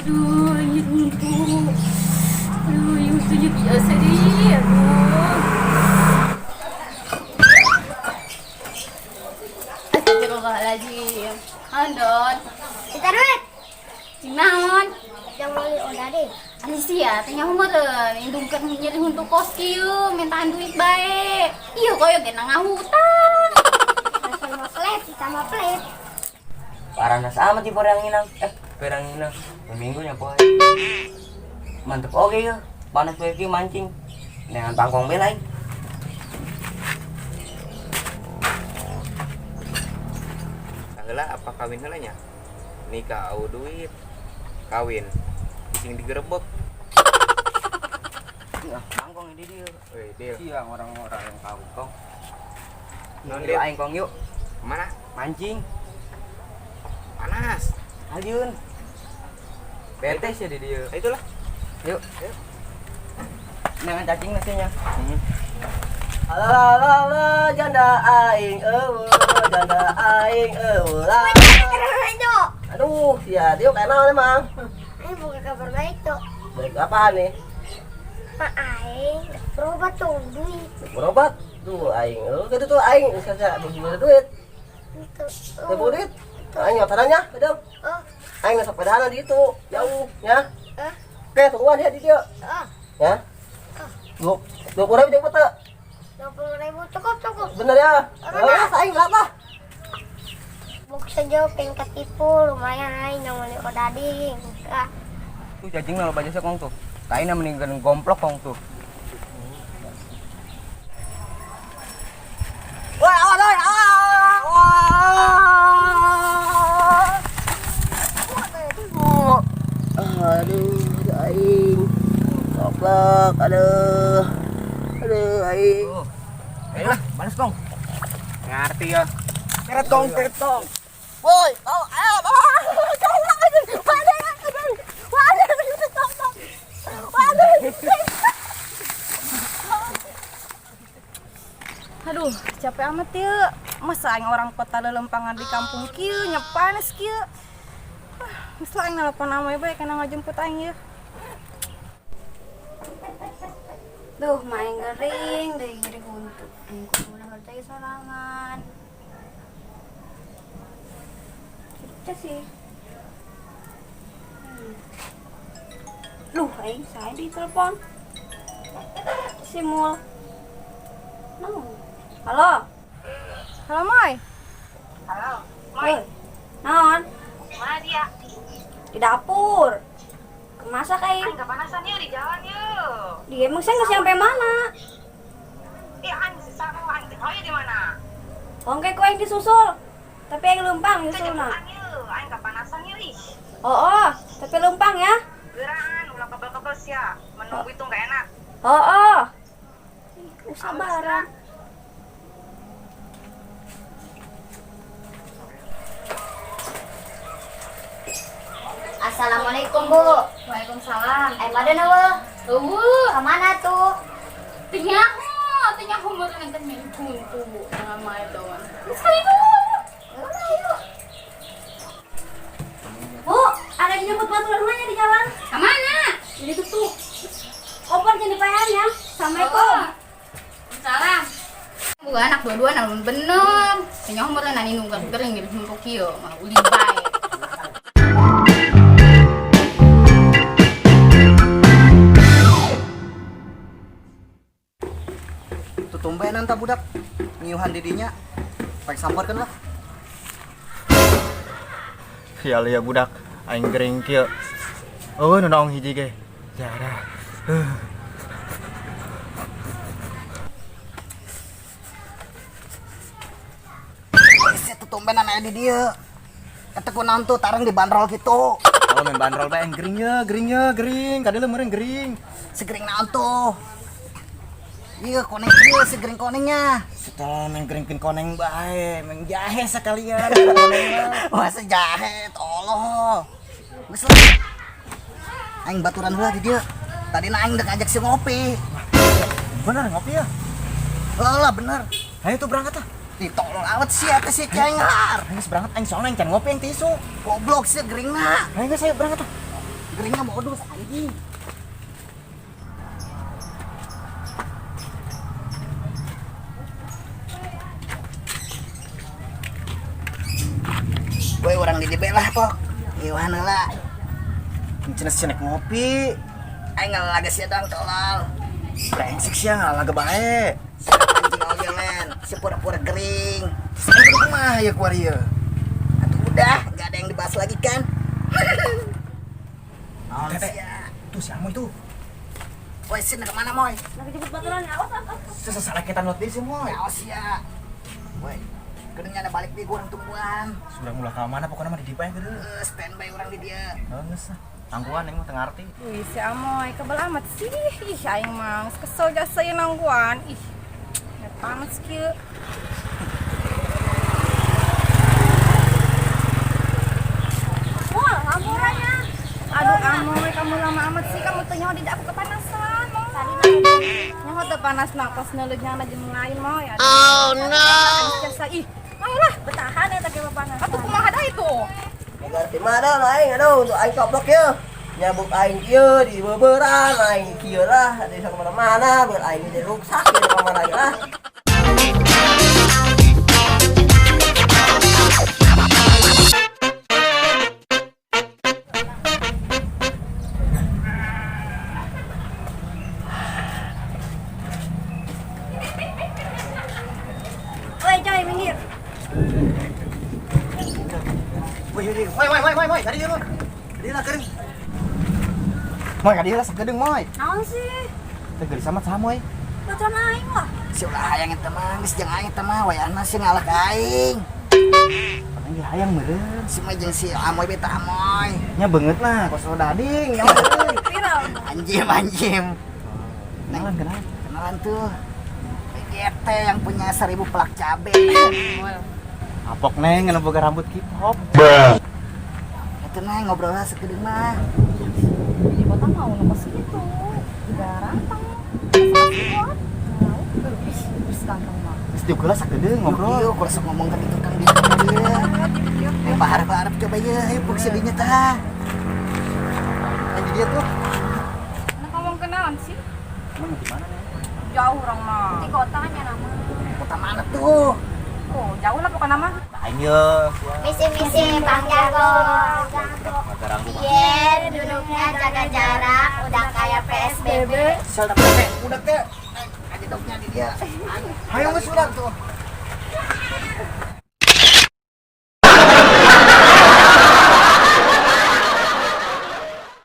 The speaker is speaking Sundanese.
Aduh, ini runtuh. Aduh, ini sujud biasa deh. Aduh. Astagfirullahaladzim. Andon, Kita duit. cing naon? Yang beli odading. Alicia, tanya meureun, indungkeun nyeri huntu kos kieu, mintaan duit bae. Iya koyo ge ngahutang. Sama pelit, sama pelit. Paranas amat di perang inang. Perang inang. Minggu nya poe. Mantep oke ya. Panas poe ki mancing. Dengan bangkong belai. Heula apa kawin heula nya? Nikah au duit. Kawin bising digerebek. Nah, bangkong ini dia. Weh, deal. Iya, orang-orang yang kawin kong. Non, Yuk Deal. Aing kong yuk. Kemana? Mancing. Panas. Aljun. Bete sih di dia. Nah, itulah. Yuk. Dengan cacing nasinya. Alah alah alah janda aing eueuh, janda aing eueuh lah. Itu. Aduh, ya dia kayak naon emang. Ini bukan kabar baik tuh. Baik apaan nih? Mak aing berobat tuh duit. Berobat. Duh aing eueuh gitu tuh aing bisa bisa duit. Itu. Teu duit. Aing nyotananya, betul. Oh, Aing sepedaan di itu, jauh ya. eh, Oke, tungguan ya di dia. oh. Ya. 20.000 cukup teu? 20.000 cukup cukup. Bener ya? Bener. Eh, aing berapa? Box saja pengen ketipu lumayan aing yang beli odading. Ah, Tuh cacing lo baca kong tuh. Kaina mendingan gomplok kong tuh. Wah, awas, woi, awas. Wah. Aduh, aing. Goblok, aduh. Aduh, aing. Tuh. Ayolah, balas kong. Ngerti ya. Keret kong, keret kong. Woi, oh, ayo, oh, goblok anjing. Waduh, aduh. Waduh, goblok. Waduh. Aduh, capek amat ya. Masa aing orang kota lelempangan di kampung kieu, nya panas kieu. Ah, geus lah aing nelpon ame bae kana ngajemput aing ya. Duh, main gering deh nyeri huntu. Aing kudu meunang ngerti sorangan. Gitu sih. Luh, aing saya di telepon. Si Mul. No. Halo. Halo, Mai. Halo, Woi. Naon? mana dia? Di dapur. Kemasak aing. Aing kepanasan yuk di jalan yuk. Dia emang saya nggak sampai mana? Ih, aing sesama aing teh di mana? Ongke ku aing disusul. Tapi aing lempang Kita nyusulna. jemputan yuk, aing kepanasan yuk ih. Oh, tapi lempang ya. Gerangan, ulah kebel-kebel sia. Menunggu itu nggak enak. Oh. Ih, sabaran. Assalamualaikum Bu. Waalaikumsalam. Aing mana nawa? Eueuh, Kemana tuh? teu nyaho, teu nyaho meureun teh nyeri huntu dengan Mai doang. Geus hayu. Ayo. Bu, ada yang nyebut batu rumahnya di jalan. Ka mana? Jadi itu tuh. Kompor jadi payan ya. Assalamualaikum. Salam. Bu anak dua-dua namun bener. Teu nyaho meureun ani nunggu gering nyeri huntu kieu, mah uli bae. Tuh tumbenan ta budak ngiuhan didinya. Pake samperkeun lah. Ya liya budak aing gering kieu. Eueuh nu naong hiji ge. Jarah. Wes tuh tumbenan aya di dieu. Eta kunaon tuh tarang dibanderol gitu. Oh, main bandrol bae aing gering ye, gering ye, gering. Kadeuleu meureun gering. Segering naon tuh? Iya koneng ieu segering konengnya. Setelah main geringkeun koneng bae, main jahe sekalian koneng mah. Wah sejahe tolol. Geus lah. Aing baturan heula di dieu. Tadi na aing dek ngajak si ngopi. Bener ngopi ya? Lah bener. Ayo tuh berangkat lah. Ih, tolol awet sih eta si cengar. Ayo geus berangkat aing soalnya aing can ngopi aing tisu. Goblok sih geringna. Ayo geus ayo berangkat lah. Geringna modus anjing. Woi, orang di DB lah, Pok. Iwan lah. Cenah cenah ngopi. Aing ngalaga sia doang tolol. Brengsek sia ngalaga bae. Anjing oge men, si pura-pura gering. Aing kudu kumaha ya kuari ieu? Atuh udah, nggak ada yang dibahas lagi kan? Naon Tete. sia? Tuh si Amoy tuh. Woi, sini kemana, Moy? Nak jemput baturan awas awas. Sesalaketan lot deui si Moy. Awas sia. Woi, kedennya ada balik di urang tungguan. Sudah mulai ka mana pokoknya mah di dieu bae geus. Standby urang di dia. Geus ah. Tangguhan aing mah teu ngarti. Wih, si Amoy kebel amat sih. Ih, aing mah geus kesel jasa ieu nangguan. Ih, panas kieu. Wah, lampurannya. Aduh, Amoy, kamu lama amat sih. Kamu tuh nyaho tidak aku kepanasan, Moy. Nyaho teu panas na kos neuleuh na jeung lain, Moy. Oh no. Jasa ih, ayolah. Bertahan ya tadi panas. Atuh kumaha da itu? Ngerti mana aing aduh untuk aing koplok ya. Nyabuk aing kieu di beberan aing kieu lah di kemana-mana biar aing jadi rusak ya kemana lah. Woi, coy, minggir. Woi woi woi woi woi woi, kadieu mah. Kadieu lah keuring. Moy kadieu lah sakedeung moy. Naon sih? Teh geulis amat saha moy? Baturan aing lah. Si ulah hayang eta mah, geus jeung aing eta mah, wayahna sih ngalah ka aing. Aing ge hayang meureun. Si mah jeung si Amoy beta Amoy. Nya beungeut lah kos dading nya meureun. Viral. Anjim anjim. Kenalan kenalan. Kenalan tuh. BGT yang punya 1000 pelak cabe. Apok neng ngeun boga rambut hip hop. Itu neng ngobrolnya sekedeung mah. Di kota mau nu kos kitu. Juga rantang. Ih, geus ganteng mah. Geus diuk heula sakedeung ngobrol. Yuk, kalau sok ngomong ke itu kan dia. Ayo paharap-harap coba ya, ayo puk sedinya tah. Aing di dia tuh. Nah, ngomong kenalan sih. Emang di mana neng? Jauh orang mah. Di kotanya nama. Kota mana tuh? Oh, jauh lah pokoknya mah. Aing ye. Misi-misi Bang Jago. Biar duduknya jaga jarak, udah kayak PSBB. Sel teh, udah teh. Aja doknya di dia. Ayo geus udah tuh.